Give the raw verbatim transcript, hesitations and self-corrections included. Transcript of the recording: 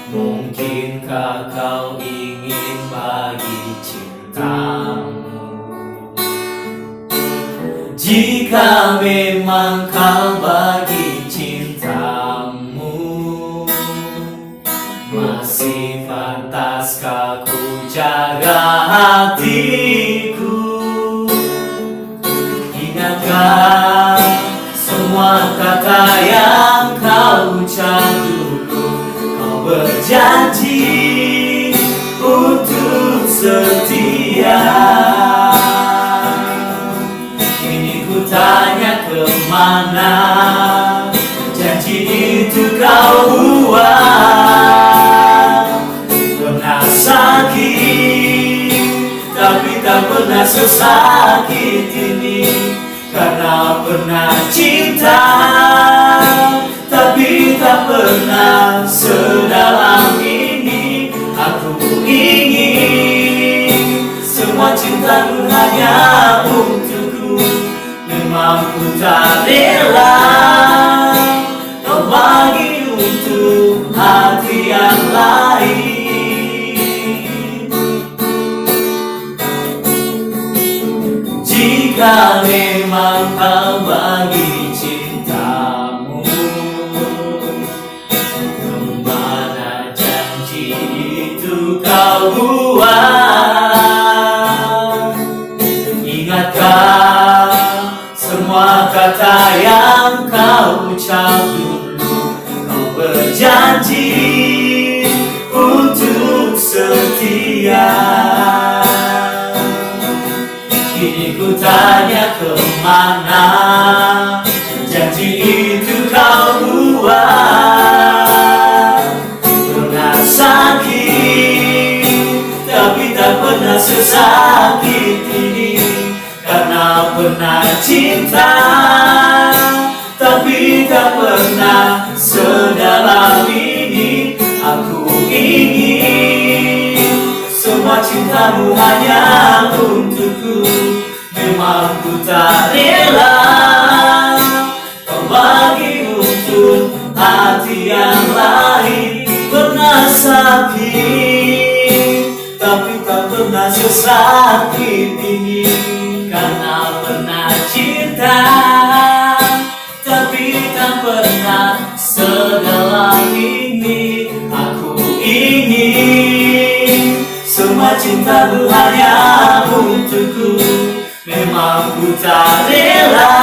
Mungkinkah kau ingin bagi cintamu? Jika memang kau bagi cintamu, masih pantaskah ku jaga hatiku? Ingatkah semua kata yang kau ucap dulu? Kau berjanji untuk setia. Kini ku tanya, kemana janji itu kau buat? Pernah sakit, tapi tak pernah sesakit ini. Karena pernah cinta, tapi tak pernah sedalam ini. Aku ingin semua cintamu hanya untukku. Memang ku tak rela kau bagi untuk hati yang lain. Jika memang kau bagi cintamu, kemana janji itu kau buat? Ingatkah semua kata yang kau ucap dulu? Kau berjanji untuk setia. Kini ku tanya, kemana janji itu kau buat? Pernah sakit, tapi tak pernah sesakit ini. Karena pernah cinta, tapi tak pernah sedalam ini. Aku ingin semua cintamu hanya untukku. Memang ku tak rela kau bagi untuk hati yang lain. Pernah sakit, tapi tak pernah sesakit ini. Karena pernah cinta, tapi tak pernah sedalam ini. Aku ingin semua cintamu hanya untukku. Memang ku tak rela